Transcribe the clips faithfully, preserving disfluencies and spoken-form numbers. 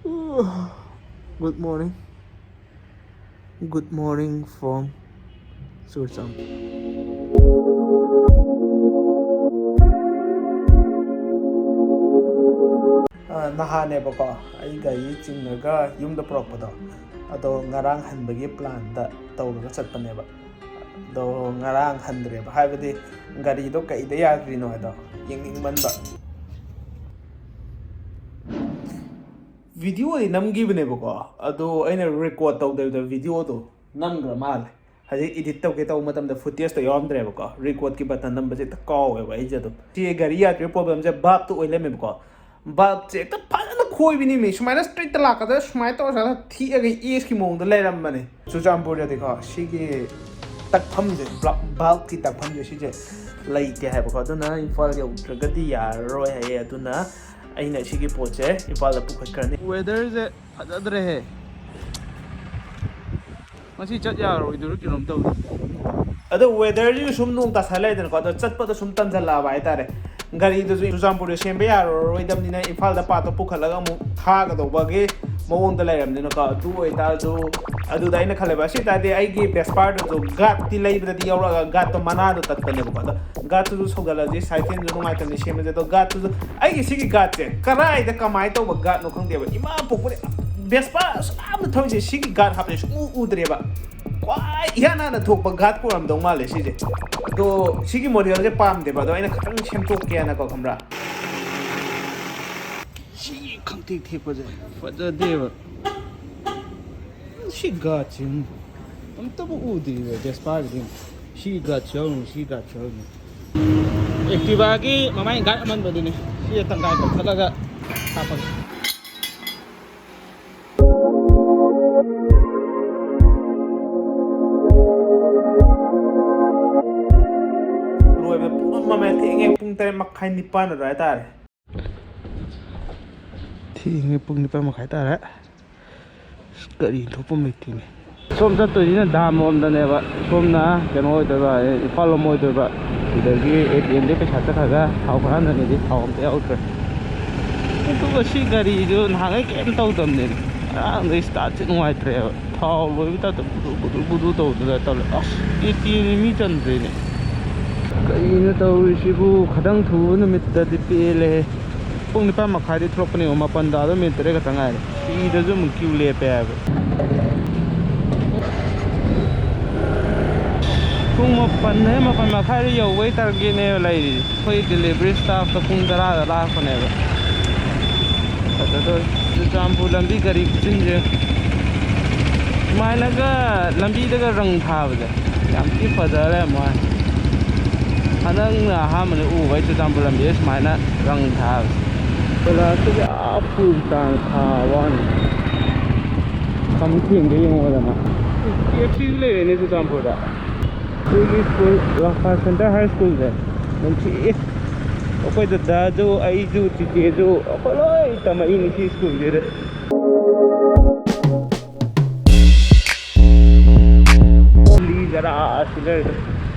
Good morning. Good morning from Churachandpur. ꯑ, ꯅꯍꯥꯟꯅꯦꯕꯀꯣ, ꯑꯩ ꯒꯥꯔꯤ ꯆꯤꯡꯉꯒ ꯌꯨꯝꯗ ꯄꯨꯔꯛꯄꯗꯣ, ꯑꯗꯣ ꯉꯔꯥꯡ ꯍꯟꯕꯒꯤ ꯄ꯭ꯂꯥꯟꯗ ꯇꯧꯔꯒ ꯆꯠꯄꯅꯦꯕ꯫ ꯑꯗꯣ ꯉꯔꯥꯡ ꯍꯟꯗ꯭ꯔꯦꯕ, ꯍꯥꯏꯕꯗꯤ ꯒꯥꯔꯤꯗꯣ ꯀꯩꯗ ꯌꯥꯗ꯭ꯔꯤꯅꯣ ꯍꯥꯏꯗꯣ ꯌꯦꯡꯅꯤꯡꯃꯟꯕ꯫ ꯚꯤꯗꯤꯑꯣꯗꯤ ꯅꯝꯈꯤꯕꯅꯦꯕꯀꯣ, ꯑꯗꯣ ꯑꯩꯅ ꯔꯦꯀꯣꯔꯠ ꯇꯧꯗꯕꯤꯗ ꯚꯤꯗꯤꯑꯣꯗꯣ ꯅꯝꯈ꯭ꯔ ꯃꯥꯜꯂꯦ꯫ ꯍꯧꯖꯤꯛ ꯏꯗꯤꯠ ꯇꯧꯒꯦ ꯇꯧꯕ ꯃꯇꯝꯗ ꯐꯨꯇꯦꯖꯇꯣ ꯌꯥꯎꯔꯝꯗ꯭ꯔꯦꯕꯀꯣ, ꯔꯦꯀꯣꯔꯠꯀꯤ ꯕꯇꯟ ꯅꯝꯕꯁꯦ ꯍꯦꯛꯇ ꯀꯥꯎꯋꯦꯕ ꯑꯩꯁꯦ꯫ ꯑꯗꯨꯝ ꯁꯤ ꯒꯥꯔꯤ ꯌꯥꯗ꯭ꯔꯤꯕ ꯄ꯭ꯔꯣꯕ꯭ꯂꯦꯝꯁꯦ ꯕꯜꯕꯇ ꯑꯣꯏ ꯂꯩꯔꯝꯃꯦꯕꯀꯣ꯫ ꯕꯜꯕꯁꯦ ꯍꯦꯛꯇ ꯐꯖꯅ ꯈꯣꯏꯕꯤꯅꯤꯃꯤ, ꯁꯨꯃꯥꯏꯅ ꯁ꯭ꯇ꯭ꯔꯦꯠꯇ ꯂꯥꯛꯀꯗ꯭ꯔꯥ, ꯁꯨꯃꯥꯏꯅ ꯇꯧꯔ ꯊꯤꯛꯑꯒ ꯑꯦꯁꯀꯤ ꯃꯑꯣꯡꯗ ꯂꯩꯔꯝꯕꯅꯦ꯫ ꯆꯨꯔꯆꯥꯟꯄꯨꯔꯗꯗꯤꯀꯣ, ꯁꯤꯒꯤ ꯇꯛꯐꯝꯁꯦ, ꯕ꯭ꯂ-, ꯕꯜꯕꯀꯤ ꯇꯛꯐꯝꯁꯦ, ꯁꯤꯁꯦ ꯂꯩꯇꯦ ꯍꯥꯏꯕꯀꯣ꯫ ꯑꯗꯨꯅ ꯏꯝꯐꯥꯜ ꯌꯧꯗ꯭ꯔꯒꯗꯤ ꯌꯥꯔꯔꯣꯏ ꯍꯥꯏꯌꯦ꯫ ꯑꯗꯨꯅ ꯑꯩꯅ ꯁꯤꯒꯤ ꯄꯣꯠꯁꯦ ꯏꯝꯐꯥꯜꯗ ꯄꯨꯈꯠꯈ꯭ꯔꯅꯤ꯫ ꯋꯦꯗꯔꯁꯦ ꯐꯖꯗ꯭ꯔꯦꯍꯦ꯫ ꯉꯁꯤ ꯆꯠ ꯌꯥꯔꯣꯏꯗꯣꯏꯔꯥ ꯀꯩꯅꯣꯝ ꯇꯧꯔꯦ꯫ ꯑꯗꯣ ꯋꯦꯗꯔꯁꯤꯁꯨ ꯁꯨꯝ ꯅꯣꯡ ꯇꯥꯁꯜꯂꯛꯑꯦꯗꯅꯀꯣ, ꯑꯗꯣ ꯆꯠꯄꯗꯣ ꯁꯨꯝ ꯇꯟꯖꯜꯂꯛꯑꯕ ꯍꯥꯏꯇꯥꯔꯦ꯫ ꯒꯥꯔꯤꯗꯨꯁꯨ ꯆꯨꯔꯆꯥꯟꯄꯨꯔꯗ ꯁꯦꯝꯕ ꯌꯥꯔꯔꯣꯏꯗꯕꯅꯤꯅ ꯏꯝꯐꯥꯜꯗ ꯄꯥꯠꯇꯣ ꯄꯨꯈꯠꯂꯒ ꯑꯃꯨꯛ ꯊꯥꯒꯗꯧꯕꯒꯤ ꯃꯑꯣꯡꯗ ꯂꯩꯔꯕꯅꯤꯅꯀꯣ꯫ ꯑꯗꯨ ꯑꯣꯏꯇꯥꯔꯁꯨ, ꯑꯗꯨꯗ ꯑꯩꯅ ꯈꯜꯂꯦꯕ, ꯑꯁꯤ ꯑꯣꯏꯇꯥꯔꯗꯤ ꯑꯩꯒꯤ ꯚꯦꯁꯄꯥꯗꯨꯁꯨ ꯒꯥꯔꯗꯇꯤ ꯂꯩꯕꯗꯗꯤ ꯌꯥꯎꯔꯛꯑꯒ ꯒꯥꯔꯗꯇꯣ ꯃꯅꯥꯗꯣ ꯇꯠꯄꯅꯦꯕꯀꯣ꯫ ꯑꯗꯣ ꯒꯥꯔꯗꯇꯨꯁꯨ ꯁꯧꯒꯠꯂꯗꯤ ꯁꯥꯏꯀꯜꯁꯨ ꯅꯨꯡꯉꯥꯏꯇꯕꯅꯤ ꯁꯦꯝꯕꯁꯦ꯫ ꯑꯗꯣ ꯒꯥꯔꯗꯇꯨꯁꯨ, ꯑꯩꯒꯤ ꯁꯤꯒꯤ ꯒꯥꯔꯗꯁꯦ ꯀꯔꯥꯏꯗ ꯀꯃꯥꯏꯅ ꯇꯧꯕ ꯒꯥꯔꯗꯅꯣ ꯈꯪꯗꯦꯕ, ꯏꯃꯥ ꯄꯣꯛꯄꯗꯤ ꯚꯦꯁꯄꯥ ꯑꯁꯨꯛ ꯌꯥꯝꯅ ꯊꯧꯔꯤꯁꯦ, ꯁꯤꯒꯤ ꯒꯥꯔꯗ ꯍꯥꯞꯄꯁꯦ ꯁꯨꯡꯎ ꯎꯗ꯭ꯔꯦꯕ꯫ ꯈ꯭ꯋꯥꯏ ꯏꯍꯥꯟ ꯍꯥꯟꯅ ꯊꯣꯛꯄ ꯒꯥꯔꯗ ꯑꯣꯏꯔꯝꯗꯧ ꯃꯥꯜꯂꯦ ꯁꯤꯁꯦ꯫ ꯑꯗꯣ ꯁꯤꯒꯤ ꯃꯣꯗꯦꯜꯁꯦ ꯄꯥꯝꯗꯦꯕ, ꯑꯗꯣ ꯑꯩꯅ ꯈꯤꯇꯪ ꯁꯦꯝꯗꯣꯛꯀꯦꯅꯀꯣ, ꯈꯪꯕ꯭ꯔꯥ? ꯁꯤ ꯈꯪꯇꯦꯛ ꯊꯦꯛꯄꯁꯦ ꯐꯖꯗꯦꯕ꯫ ꯁꯤ ꯒꯥꯔꯗꯁꯦ ꯑꯝꯇꯕꯨ ꯎꯗ꯭ꯔꯤꯕ ꯚꯦꯁꯄꯥꯒꯤꯗꯤ꯫ ꯁꯤ ꯒꯥꯔꯗꯁꯨ ꯌꯥꯎꯔꯤꯅꯤ, ꯁꯤ ꯒꯥꯔꯗꯁꯨ ꯌꯥꯎꯔꯤꯅꯤ꯫ ꯑꯦꯛꯇꯤꯚꯥꯒꯤ ꯃꯃꯥꯡꯒꯤ ꯒꯥꯔꯗ ꯑꯃꯟꯕꯗꯨꯅꯤ꯫ ꯁꯤꯁꯦ ꯇꯪꯈꯥꯏ ꯀꯛꯊꯠꯂꯒ ꯍꯥꯞꯄꯒꯦ꯫ ꯂꯣꯏꯕ ꯄꯨꯡ ꯑꯃ ꯃꯌꯥ ꯊꯦꯡꯉꯦ, ꯄꯨꯡ ꯇꯔꯦꯠ ꯃꯈꯥꯏ, ꯅꯤꯄꯥꯟ ꯑꯗꯨꯋꯥꯏ ꯇꯥꯔꯦ꯫ ꯊꯦꯡꯉꯦ, ꯄꯨꯡ ꯅꯤꯄꯥꯟ ꯃꯈꯥꯏ ꯇꯥꯔꯦ꯫ ꯑꯁ, ꯒꯥꯔꯤ ꯊꯣꯛꯐꯝ ꯂꯩꯇꯦꯅꯦ꯫ ꯁꯣꯝ ꯆꯠꯇꯣꯏꯁꯤꯅ ꯗꯥꯝ ꯂꯣꯝꯗꯅꯦꯕ, ꯁꯣꯝꯅ ꯀꯩꯅꯣ ꯑꯣꯏꯗꯣꯏꯕ, ꯏꯝꯐꯥꯜ ꯂꯣꯝ ꯑꯣꯏꯗꯣꯏꯕ꯫ ꯁꯤꯗꯒꯤ ꯑꯦ ꯇꯤ ꯑꯦꯝꯗꯒꯤ ꯄꯩꯁꯥ ꯆꯠꯈ꯭ꯔꯒ ꯊꯥꯎ ꯈꯔ ꯍꯟꯖꯤꯟꯒꯗꯤ ꯊꯥꯎ ꯑꯝꯇ ꯌꯥꯎꯗ꯭ꯔꯦ꯫ ꯑꯗꯨꯒ ꯁꯤ ꯒꯥꯔꯤꯁꯨ ꯅꯍꯥꯟꯈꯩ ꯀꯩꯝ ꯇꯧꯗꯕꯅꯦ, ꯉꯔꯥꯡꯗꯩ ꯁ꯭ꯇꯥꯔꯠꯁꯦ ꯅꯨꯡꯉꯥꯏꯇ꯭ꯔꯦꯕ꯫ ꯊꯥꯎ ꯂꯣꯏꯕ ꯇꯥꯏꯞꯇ ꯕꯨꯗꯨ ꯕꯨꯗꯨ ꯕꯨꯗꯨ ꯇꯧꯗꯅ ꯇꯧꯔꯦ꯫ ꯑꯁ, ꯑꯦ ꯇꯤ ꯑꯦꯝꯅꯤ ꯃꯤ ꯆꯟꯗ꯭ꯔꯦꯅꯦ꯫ ꯀꯩꯅꯣ ꯇꯧꯔꯤꯁꯤꯕꯨ? ꯈꯤꯇꯪ ꯊꯨꯕ ꯅꯨꯃꯤꯠꯇꯗꯤ ꯄꯦꯜꯂꯦꯍꯦ꯫ ꯄꯨꯡ ꯅꯤꯄꯥꯟ ꯃꯈꯥꯏꯗꯤ ꯊꯣꯛꯂꯛꯄꯅꯦꯕ, ꯃꯥꯄꯟ ꯇꯥꯗꯧ ꯃꯤꯅꯤꯠ ꯇꯔꯦꯠ ꯈꯛꯇ ꯉꯥꯏꯔꯦ꯫ ꯁꯤꯗꯁꯨ ꯑꯃꯨꯛ ꯀ꯭ꯌꯨ ꯂꯦꯞꯄꯦ ꯍꯥꯏꯕ꯫ ꯄꯨꯡ ꯃꯥꯄꯟ ꯍꯦ, ꯃꯥꯄꯟ ꯃꯈꯥꯏꯗ ꯌꯧꯕꯩ ꯇꯥꯔꯒꯦꯠꯅꯦꯕ ꯂꯩꯔꯤꯁꯦ꯫ ꯑꯩꯈꯣꯏ ꯗꯦꯂꯤꯚꯔꯤ ꯁ꯭ꯇꯥꯐꯇ ꯄꯨꯡ ꯇꯔꯥꯗ ꯂꯥꯛꯄꯅꯦꯕ꯫ ꯐꯖꯗꯣꯔꯦ꯫ ꯆꯨꯔꯆꯥꯟꯄꯨꯔ ꯂꯝꯕꯤ ꯒꯥꯔꯤ ꯈꯨꯆꯤꯟꯁꯦ꯫ ꯁꯨꯃꯥꯏꯅꯒ ꯂꯝꯕꯤꯗꯒ ꯔꯪ ꯊꯥꯕꯁꯦ ꯌꯥꯝ ꯊꯤ ꯐꯖꯔꯦ ꯃꯣꯏ꯫ ꯍꯟꯗꯛꯅ ꯑꯍꯥꯟꯕꯅꯤ ꯎꯕ ꯑꯩ ꯆꯨꯔꯆꯥꯟꯄꯨꯔ ꯂꯝꯕꯤꯗ ꯁꯨꯃꯥꯏꯅ ꯔꯪ ꯊꯥꯕꯁꯦ꯫ ꯀꯣꯏꯂꯥꯁꯇꯒꯤ ꯑꯥ ꯐꯨꯜ ꯇꯥꯅ ꯊꯥꯕ ꯋꯥꯅꯤ꯫ ꯀꯃꯤꯡ ꯊꯦꯡꯒꯦ ꯌꯦꯡꯉꯣꯗꯅ꯫ ꯀꯦ ꯑꯦꯐ ꯁꯤꯁꯨ ꯂꯩꯔꯦꯅꯦ ꯆꯨꯔꯆꯥꯟꯄꯨꯔꯗ꯫ ꯑꯩꯈꯣꯏꯒꯤ ꯁ꯭ꯀꯨꯜ ꯔꯥꯐꯥ ꯁꯦꯟꯇꯔ ꯍꯥꯏ ꯁ꯭ꯀꯨꯜꯁꯦ ꯅꯨꯡꯁꯤꯌꯦ꯫ ꯑꯩꯈꯣꯏ ꯗꯗꯥꯁꯨ, ꯑꯩꯁꯨ, ꯆꯤꯆꯦꯁꯨ, ꯑꯩꯈꯣꯏ ꯂꯣꯏ ꯇꯝꯃꯛꯏꯅꯤ ꯁꯤ ꯁ꯭ꯀꯨꯜꯁꯤꯗ꯫ ꯂꯤ ꯖꯔꯥ ꯑꯁꯤ ꯂꯩꯔꯦ꯫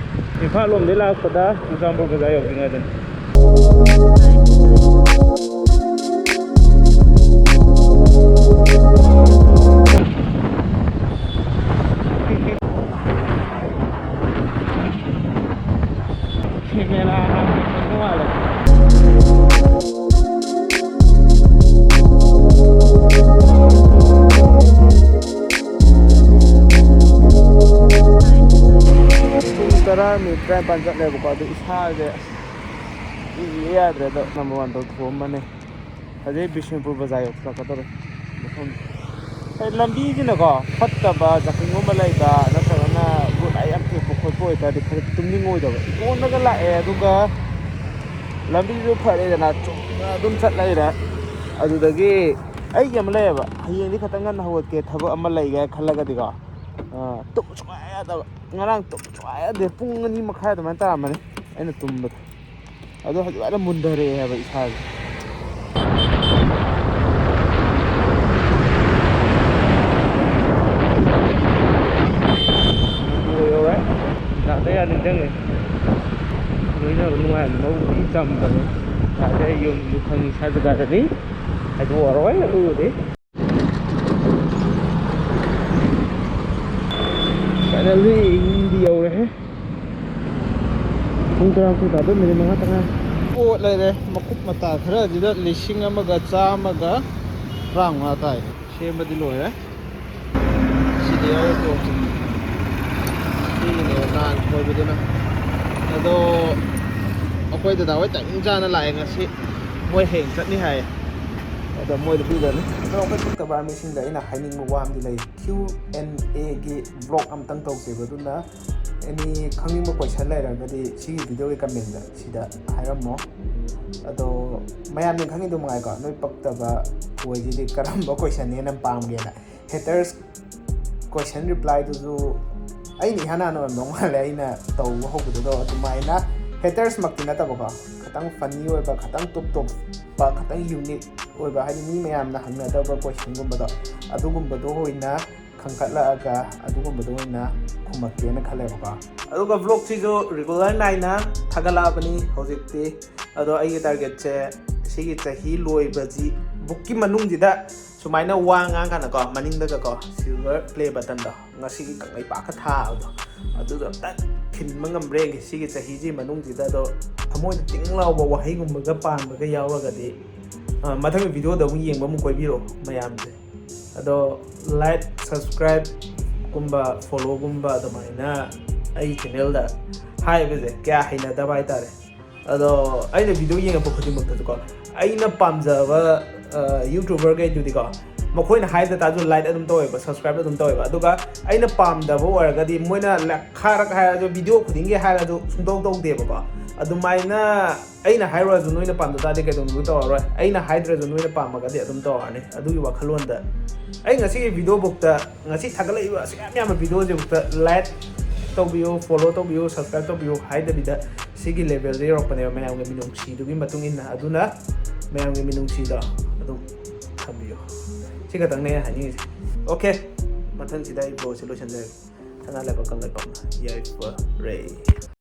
ꯏꯝꯐꯥꯜ ꯂꯣꯝꯗꯩ ꯂꯥꯛꯄꯗ ꯆꯨꯔꯆꯥꯟꯄꯨꯔ ꯕꯖꯥꯔ ꯌꯧꯗ꯭ꯔꯤꯉꯩꯗꯅꯤ꯫ ꯀꯦꯃꯦꯔꯥ ꯍꯥꯟꯅ ꯌꯦꯡꯕ ꯃꯥꯜꯂꯦ꯫ ꯄꯨꯡ ꯇꯔꯥ ꯃꯤꯅꯤꯠ ꯇꯔꯥꯅꯤꯄꯥꯟ ꯆꯠꯂꯦꯕꯀꯣ, ꯑꯗꯨ ꯏꯁꯥꯁꯦ ꯑꯁ ꯏ ꯌꯥꯗ꯭ꯔꯦ꯫ ꯑꯗꯣ ꯅꯝꯕꯔ ꯋꯥꯟ ꯇꯧꯊꯣꯛꯑꯝꯕꯅꯦ꯫ ꯍꯧꯖꯤꯛ ꯕꯤꯁꯦꯝꯄꯨꯔ ꯕꯖꯥꯔ ꯌꯧꯁꯤꯜꯂꯛꯀꯗꯧꯔꯦ ꯃꯐꯝ꯫ ꯑꯩ ꯂꯝꯕꯤꯁꯤꯅꯀꯣ ꯐꯠꯇꯕ, ꯖꯀꯤꯡꯒꯨꯝꯕ ꯂꯩꯕ ꯅꯠꯇ꯭ꯔꯒꯅ ꯒꯨꯠ ꯅꯥꯏꯠ ꯌꯥꯝ ꯊꯦꯛꯄ ꯈꯣꯠꯄ ꯑꯣꯏꯇꯥꯔꯗꯤ ꯈꯔ ꯇꯨꯝꯅꯤꯡꯉꯣꯏꯗꯕ꯫ ꯏꯇꯣꯟꯗꯒ ꯂꯥꯛꯑꯦ, ꯑꯗꯨꯒ ꯂꯝꯕꯤꯁꯨ ꯐꯔꯦꯗꯅ, ꯆꯨꯝꯅ ꯑꯗꯨꯝ ꯆꯠ ꯂꯩꯔꯦ꯫ ꯑꯗꯨꯗꯒꯤ ꯑꯩꯒꯤ ꯑꯃ ꯂꯩꯌꯦꯕ, ꯍꯌꯦꯡꯗꯤ ꯈꯤꯇꯪ ꯉꯟꯅ ꯍꯧꯒꯠꯀꯦ, ꯊꯕꯛ ꯑꯃ ꯂꯩꯒꯦ ꯈꯜꯂꯒꯗꯤꯀꯣ, ꯑ, ꯇꯨꯝ ꯁꯨꯡꯌꯥ ꯌꯥꯗꯕ꯫ ꯉꯔꯥꯡ ꯇꯨꯝ ꯁꯨꯡꯌꯥ ꯌꯥꯗꯦ꯫ ꯄꯨꯡ ꯑꯅꯤ ꯃꯈꯥꯏ ꯑꯗꯨꯃꯥꯏꯅ ꯇꯥꯔꯝꯃꯅꯤ ꯑꯩꯅ ꯇꯨꯝꯕꯗꯣ꯫ ꯑꯗꯣ ꯍꯧꯖꯤꯛ ꯐꯖꯅ ꯃꯨꯟꯊꯔꯛꯑꯦ ꯍꯥꯏꯕ ꯏꯁꯥꯁꯦ꯫ ꯌꯧꯔꯦ꯫ ꯂꯥꯛꯇ ꯌꯥꯗꯦ ꯅꯤꯡꯁꯤꯡꯉꯦ꯫ ꯂꯣꯏꯅꯕ ꯅꯨꯡꯉꯥꯏꯕ ꯃꯕꯨꯛ ꯊꯤ ꯆꯝꯕꯅꯦ꯫ ꯌꯥꯗ꯭ꯔꯦ, ꯌꯨꯝꯁꯨ ꯈꯪꯉꯤ, ꯏꯁꯥ ꯖꯒꯥꯗꯗꯤ ꯍꯥꯏꯗꯣꯛꯑꯔꯣꯏ ꯑꯗꯨꯕꯨꯗꯤ꯫ ꯐꯥꯏꯅꯦꯜꯂꯤ ꯌꯨꯝꯗꯤ ꯌꯧꯔꯦꯍꯦ꯫ ꯄꯨꯡ ꯇꯔꯥꯃꯥꯊꯣꯏ ꯇꯥꯗꯣꯏ, ꯃꯤꯅꯤꯠ ꯃꯉꯥ ꯇ ꯉꯥꯏꯔꯦ꯫ ꯄꯣꯠ ꯂꯩꯔꯦ ꯃꯀꯨꯞ ꯃꯇꯥ ꯈꯔꯁꯤꯗ ꯂꯤꯁꯤꯡ ꯑꯃꯒ ꯆꯥꯝꯃꯒ ꯇꯔꯥꯃꯉꯥ ꯇꯥꯏ꯫ ꯁꯦꯝꯕꯗꯤ ꯂꯣꯏꯔꯦ꯫ ꯁꯤꯗꯤ ꯌꯥꯎꯔꯦ ꯄꯣꯠꯁꯦ꯫ ꯁꯤꯒꯤꯅꯦ ꯅꯍꯥꯟ ꯈꯣꯏꯕꯗꯨꯅ꯫ ꯑꯗꯣ ꯑꯩꯈꯣꯏ ꯗꯗꯥ ꯍꯣꯏ ꯇꯥꯏꯃꯤꯡ ꯆꯥꯅ ꯂꯥꯛꯑꯦ ꯉꯁꯤ꯫ ꯃꯣꯏ ꯍꯌꯦꯡ ꯆꯠꯅꯤ ꯍꯥꯏꯌꯦ꯫ ꯑꯗꯣ ꯃꯣꯏꯗ ꯄꯤꯈ꯭ꯔꯅꯤ꯫ ꯑꯗꯣ ꯑꯩꯈꯣꯏ ꯊꯣꯛꯇꯕ ꯃꯤꯁꯤꯡꯗ ꯑꯩꯅ ꯍꯥꯏꯅꯤꯡꯕ ꯋꯥ ꯑꯃꯗꯤ ꯂꯩ꯫ ꯀ꯭ꯌꯨ ꯑꯦꯟ ꯑꯦꯒꯤ ꯕ꯭ꯂꯣꯛ ꯑꯝꯇꯪ ꯇꯧꯁꯦꯕ꯫ ꯑꯗꯨꯅ ꯑꯦꯅꯤ ꯈꯪꯅꯤꯡꯕ ꯀꯣꯏꯁꯟ ꯂꯩꯔꯒꯗꯤ ꯁꯤꯒꯤ ꯚꯤꯗꯤꯑꯣꯒꯤ ꯀꯃꯦꯟꯗ ꯁꯤꯗ ꯍꯥꯏꯔꯝꯃꯣ꯫ ꯑꯗꯣ ꯃꯌꯥꯝꯅ ꯈꯪꯉꯤꯗꯨ ꯃꯉꯥꯏꯀꯣ, ꯅꯣꯏ ꯄꯛꯇꯕ ꯀꯣꯏꯁꯤꯗꯤ ꯀꯔꯝꯕ ꯀꯣꯏꯁꯟꯅꯦꯅ ꯄꯥꯝꯒꯦꯅ꯫ ꯍꯦꯇꯔꯁ ꯀꯣꯏꯁꯟ ꯔꯤꯄ꯭ꯂꯥꯏꯗꯨꯁꯨ ꯑꯩꯅ ꯏꯍꯥꯟ ꯍꯥꯟꯅ ꯑꯣꯏꯔꯝꯗꯧ ꯃꯥꯜꯂꯦ, ꯑꯩꯅ ꯇꯧꯕ ꯍꯧꯕꯗꯨꯗꯣ꯫ ꯑꯗꯨꯃꯥꯏꯅ ꯍꯦꯇꯔꯁꯃꯛꯇꯤ ꯅꯠꯇꯕꯀꯣ, ꯈꯤꯇꯪ ꯐꯅꯤ ꯑꯣꯏꯕ, ꯈꯤꯇꯪ ꯇꯣꯞ ꯇꯣꯞꯄ, ꯈꯤꯇꯪ ꯌꯨꯅꯤꯛ ꯑꯣꯏꯕ, ꯍꯥꯏꯗꯤ ꯃꯤ ꯃꯌꯥꯝꯅ ꯍꯪꯅꯗꯕ ꯀꯣꯏꯁꯟꯒꯨꯝꯕꯗꯣ, ꯑꯗꯨꯒꯨꯝꯕꯗꯣ ꯑꯣꯏꯅ ꯈꯟꯒꯠꯂꯛꯑꯒ ꯑꯗꯨꯒꯨꯝꯕꯗꯣ ꯑꯣꯏꯅ ꯈꯨꯝꯃꯛꯀꯦꯅ ꯈꯜꯂꯦꯕꯀꯣ꯫ ꯑꯗꯨꯒ ꯕ꯭ꯂꯣꯛꯁꯤꯁꯨ ꯔꯤꯒꯨꯂꯔ ꯅꯥꯏꯅ ꯊꯥꯒꯠꯂꯛꯑꯕꯅꯤ ꯍꯧꯖꯤꯛꯇꯤ꯫ ꯑꯗꯣ ꯑꯩꯒꯤ ꯇꯥꯔꯒꯦꯠꯁꯦ ꯁꯤꯒꯤ ꯆꯍꯤ ꯂꯣꯏꯕꯁꯤ ꯕꯨꯛꯀꯤ ꯃꯅꯨꯡꯁꯤꯗ ꯁꯨꯃꯥꯏꯅ ꯋꯥ ꯉꯥꯡ ꯀꯥꯟꯗꯀꯣ, ꯃꯅꯤꯡꯗꯒꯀꯣ ꯁꯤꯜꯚꯔ ꯄ꯭ꯂꯦ ꯕꯇꯟꯗꯣ, ꯉꯁꯤꯒꯤ ꯀꯪꯂꯩꯄꯥꯛꯀ ꯊꯥꯕꯗꯣ, ꯑꯗꯨꯗꯣ ꯑꯝꯇ ꯈꯤꯟꯕ ꯉꯝꯕ꯭ꯔꯥ ꯌꯦꯡꯒꯦ ꯁꯤꯒꯤ ꯆꯍꯤꯁꯤ ꯃꯅꯨꯡꯁꯤꯗ꯫ ꯑꯗꯣ ꯊꯃꯣꯏꯗ ꯇꯤꯡ ꯂꯥꯎꯕ ꯋꯥꯍꯩꯒꯨꯝꯕꯒ ꯄꯥꯟꯕꯒ ꯌꯥꯎꯔꯒꯗꯤ, ꯑ, ꯃꯊꯪꯒꯤ ꯚꯤꯗꯤꯑꯣꯗ ꯑꯃꯨꯛ ꯌꯦꯡꯕ ꯑꯃꯨꯛ ꯀꯣꯏꯕꯤꯔꯣ ꯃꯌꯥꯝꯁꯦ꯫ ꯑꯗꯣ ꯂꯥꯏꯛ, ꯁꯕꯁꯀ꯭ꯔꯥꯏꯕꯀꯨꯝꯕ, ꯐꯣꯂꯣꯒꯨꯝꯕ ꯑꯗꯨꯃꯥꯏꯅ ꯑꯩ ꯆꯦꯅꯦꯜꯗ ꯍꯥꯏꯕꯁꯦ ꯀꯌꯥ ꯍꯩꯅꯗꯕ ꯍꯥꯏꯇꯥꯔꯦ꯫ ꯑꯗꯣ ꯑꯩꯅ ꯚꯤꯗꯤꯑꯣ ꯌꯦꯡꯉꯛꯄ ꯈꯨꯗꯤꯡꯃꯛꯇꯁꯨꯀꯣ, ꯑꯩꯅ ꯄꯥꯝꯖꯕ, ꯑ, ꯌꯨꯇ꯭ꯌꯨꯕꯔꯈꯩꯗꯨꯗꯤꯀꯣ, ꯃꯈꯣꯏꯅ ꯍꯥꯏꯗ ꯇꯥꯔꯁꯨ ꯂꯥꯏꯛ ꯑꯗꯨꯝ ꯇꯧꯋꯦꯕ, ꯁꯕꯁꯀ꯭ꯔꯥꯏꯕ ꯑꯗꯨꯝ ꯇꯧꯋꯦꯕ꯫ ꯑꯗꯨꯒ ꯑꯩꯅ ꯄꯥꯝꯗꯕ ꯑꯣꯏꯔꯒꯗꯤ ꯃꯣꯏꯅ ꯂꯥꯏꯛ ꯈꯥꯔꯛ ꯍꯥꯏꯔꯁꯨ, ꯚꯤꯗꯤꯑꯣ ꯈꯨꯗꯤꯡꯒꯤ ꯍꯥꯏꯔꯁꯨ ꯁꯨꯡꯇꯧ ꯇꯧꯗꯦꯕꯀꯣ꯫ ꯑꯗꯨꯃꯥꯏꯅ ꯑꯩꯅ ꯍꯥꯏꯔꯨꯔꯁꯨ ꯅꯣꯏꯅ ꯄꯥꯝꯗ ꯇꯥꯔꯗꯤ ꯀꯩꯗꯧꯅꯨꯡꯗ ꯇꯧꯔꯔꯣꯏ, ꯑꯩꯅ ꯍꯥꯏꯗ꯭ꯔꯁꯨ ꯅꯣꯏꯅ ꯄꯥꯝꯃꯒꯗꯤ ꯑꯗꯨꯝ ꯇꯧꯔꯅꯤ꯫ ꯑꯗꯨꯒꯤ ꯋꯥꯈꯜꯂꯣꯟꯗ ꯑꯩ ꯉꯁꯤꯒꯤ ꯚꯤꯗꯤꯑꯣ ꯕꯨꯛꯇ, ꯉꯁꯤ ꯊꯥꯒꯠꯂꯛꯏꯕ ꯑꯁꯨꯛ ꯌꯥꯝ ꯌꯥꯝꯕ ꯚꯤꯗꯤꯑꯣꯁꯤꯕꯨꯛꯇ ꯂꯥꯏꯛ ꯇꯧꯕꯤꯌꯨ, ꯐꯣꯂꯣ ꯇꯧꯕꯤꯌꯨ, ꯁꯕꯁꯀ꯭ꯔꯥꯏꯕ ꯇꯧꯕꯤꯌꯨ ꯍꯥꯏꯗꯕꯤꯗ ꯁꯤꯒꯤ ꯂꯦꯚꯦꯜꯗ ꯌꯧꯔꯛꯄꯅꯦꯕ, ꯃꯌꯥꯝꯒꯤ ꯃꯤꯅꯨꯡꯁꯤꯗꯨꯒꯤ ꯃꯇꯨꯡ ꯏꯟꯅ꯫ ꯑꯗꯨꯅ ꯃꯌꯥꯝꯒꯤ ꯃꯤꯅꯨꯡꯁꯤꯗꯣ ꯑꯗꯨꯝ ꯊꯝꯕꯤꯌꯨ꯫ ꯁꯤ ꯈꯛꯇꯪꯅꯦ ꯑꯩꯅ ꯍꯥꯏꯅꯤꯡꯉꯤꯁꯦ꯫ ꯑꯣꯀꯦ, ꯃꯊꯪꯁꯤꯗ ꯑꯩ ꯕ꯭ꯂꯣꯒꯁꯦ ꯂꯣꯏꯁꯤꯟꯖꯔꯒꯦ꯫ ꯁꯅꯥ ꯂꯩꯕꯥꯛ ꯀꯪꯂꯩꯄꯥꯛꯅ ꯌꯥꯏꯐꯔꯦ꯫